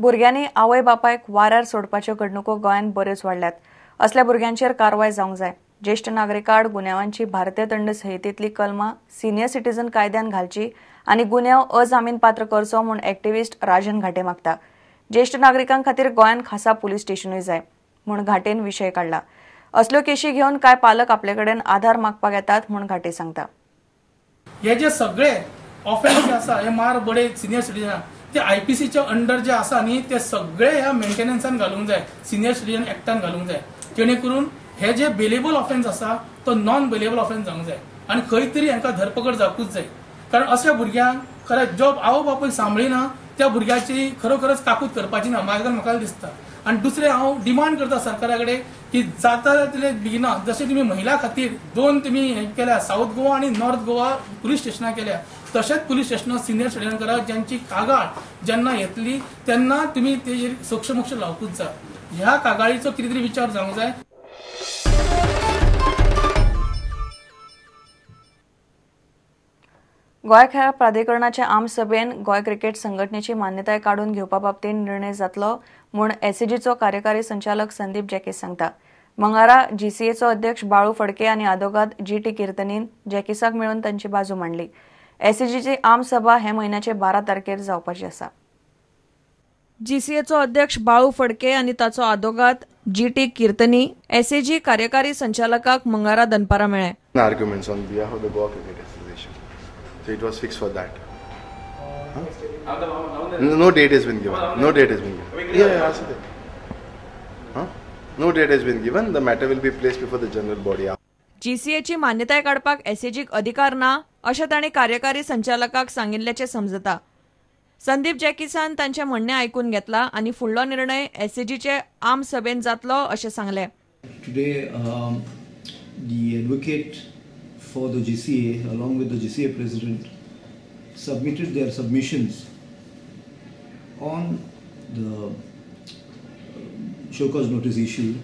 भुरग्यांनी आवय बापायक वाऱ्यार सोडपाच्यो घडणुको गोंयांत बऱ्योच वाडल्यात. असल्या भुरग्यांचेर कारवाय जावंक जाय. ज्येष्ठ नागरिकांआड गुन्यांवांची भारतीय दंड संहितेतली कलमां सिनियर सिटीजन कायद्यान घालची आनी गुन्यांव अजामीनपात्र करचो म्हूण एक्टिविस्ट राजन घाटे मागता. ज्येष्ठ नागरिकां खातीर गोंयांत खासा पुलीस स्टेशनूय जाय म्हूण घाटेन विशय काडला. असल्यो केशी घेवन कांय पालक आपले कडेन आधार मागपाक येतात म्हूण घाटे सांगता. हे जे सगळे ऑफेन्स जे आसा हे मार बडे सिनियर सिटीजन ते आयपीसीच्या अंडर जे आसा न्ही ते सगळे ह्या मेंटेनन्सान घालूंक जाय, सिनियर सिटीजन एक्टान घालूंक जाय, जेणे करून हे जे बेलेबल ऑफेन्स आसा तो नॉन बेलेबल ऑफेन्स जावंक जाय आनी खंय तरी हांकां धरपकड जावकूच जाय. कारण अशा भुरग्यांक खरें जॉब आवय बापूय सांबाळिना त्या भुरग्याची खरोखरच काकूत करपाची ना म्हाका म्हाका दिसता. आनी दुसरें हांव डिमांड करता सरकारा कडेन की जाता तितले बेगिना जशें तुमी महिला खातीर दोन तुमी हें केल्या, सावथ गोवा आनी नॉर्थ गोवा पुलीस स्टेशनां केल्या, तशेंच पुलीस स्टेशनां सिनियर सिटीजन करा, ज्यांची कागाळ जेन्ना येतली तेन्ना तुमी तेजेर सोक्षमोक्ष लावकूच जाय. ह्या कागाळीचो कितें तरी विचार जावंक जाय. गोंय खेळां प्राधिकरणाचे आमसभेन गोंय क्रिकेट संघटनेची मान्यताय काडून घेवपा बाबतींत निर्णय जातलो म्हूण एसएजीचो कार्यकारी संचालक संदीप जॅकीस सांगता. मंगळारा जीसीएचो अध्यक्ष बाळू फडके आनी आदोगाद जी टी किर्तनीन जॅकिसाक मेळून तांची बाजू मांडली. एसएजीची आमसभा हे म्हयन्याचे 12 तारखेर जावपाची आसा. जीसीएचो अध्यक्ष बाळू फडके आनी ताचो आदोगाद जी टी किर्तनी एसएजी कार्यकारी संचालकाक मंगळारा दनपारा मेळ्ळे. Arguments on behalf of the Goa Cricket Association. So it was fixed for that. Huh? No date has been given. No date has been given. Yeah, ask it. Huh? No date has been given. The matter will be placed before the general body. GCA ची मान्यताय काडपाक एसएजीक अधिकार ना अशें तांणी कार्यकारी संचालकाक सांगिल्ल्याचें समजता. संदीप जॅकिसान तांचें म्हणणें आयकून घेतला आनी फुडलो निर्णय एसएजीचे आमसभेन जातलो अशें सांगलें. Today, the advocate for the GCA along with the GCA president submitted their submissions on the show cause notice issued.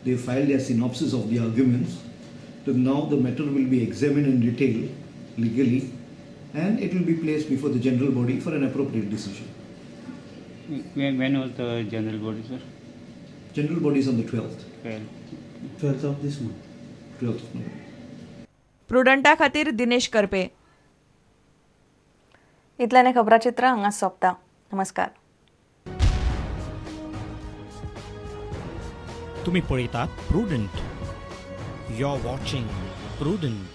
They filed their synopsis of the arguments. So now the matter will be examined in detail legally and it will be placed before the general body for an appropriate decision. When was the general body, sir? General body is on the 12th. 12th of this month. 12th of November. प्रुडंटा खातीर दिनेश करपे. इतल्याने खबराचित्र हांगा सोंपता. नमस्कार. तुम्ही पळयतात Prudent. You are watching Prudent.